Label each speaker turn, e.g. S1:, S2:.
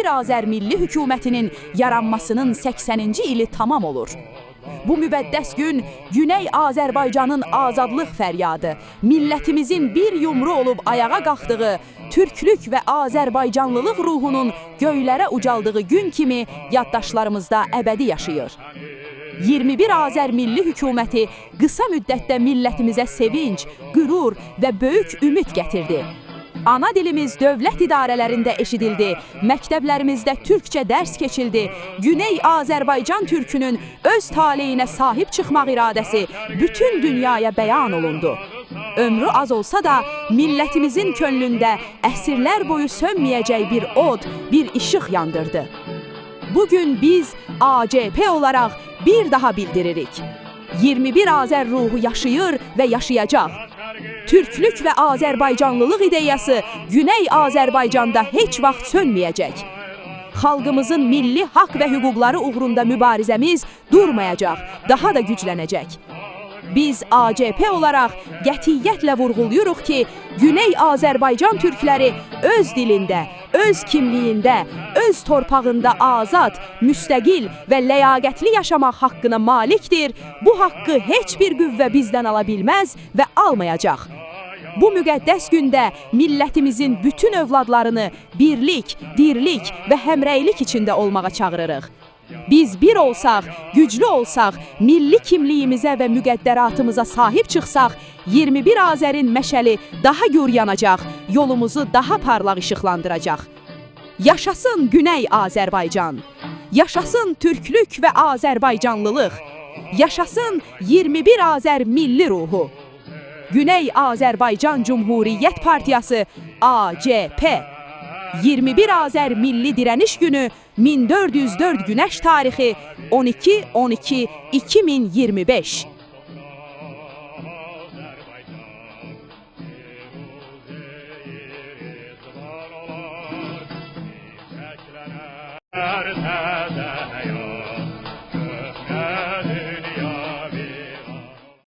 S1: 21 Azər Milli Hökumətinin yaranmasının 80-ci ili tamam olur. Bu müqəddəs gün Güney Azərbaycanın azadlıq fəryadı, millətimizin bir yumru olub ayağa qalxdığı, türklük və Azərbaycanlılıq ruhunun göylərə ucaldığı gün kimi yaddaşlarımızda əbədi yaşayır. 21 Azər Milli Hökuməti qısa müddətdə millətimizə sevinc, qürur və böyük ümid gətirdi. Ana dilimiz dövlət idarələrində eşidildi, məktəblərimizdə türkcə dərs keçildi. Güney Azərbaycan türkünün öz taleyinə sahib çıxmaq iradəsi bütün dünyaya bəyan olundu. Ömrü az olsa da millətimizin könlündə əsrlər boyu sönməyəcək bir od, bir işıq yandırdı. Bugün biz ACP olaraq bir daha bildiririk. 21 Azər ruhu yaşayır və yaşayacaq. Türklük və Azərbaycanlılıq ideyası Güney Azərbaycanda heç vaxt sönməyəcək. Xalqımızın milli haqq və hüquqları uğrunda mübarizəmiz durmayacaq, daha da güclənəcək. Biz ACP olaraq qətiyyətlə vurğuluyuruq ki, Güney Azərbaycan türkləri öz dilində, öz kimliyində, öz torpağında azad, müstəqil və ləyaqətli yaşamaq haqqına malikdir. Bu haqqı heç bir qüvvə bizdən ala bilməz və almayacaq. Bu müqəddəs gündə millətimizin bütün övladlarını birlik, dirlik və həmrəylik içində olmağa çağırırıq. Biz bir olsaq, güclü olsaq, milli kimliyimizə və müqəddəratımıza sahib çıxsaq, 21 Azərin məşəli daha gür yanacaq, yolumuzu daha parlaq işıqlandıracaq. Yaşasın Güney Azərbaycan! Yaşasın türklük və Azərbaycanlılıq! Yaşasın 21 Azər milli ruhu! Güney Azərbaycan Cumhuriyyət Partiyası ACP 21 Azər Milli Dirəniş Günü 1404 Günəş tarixi 12-12-2025.
S2: Təzə.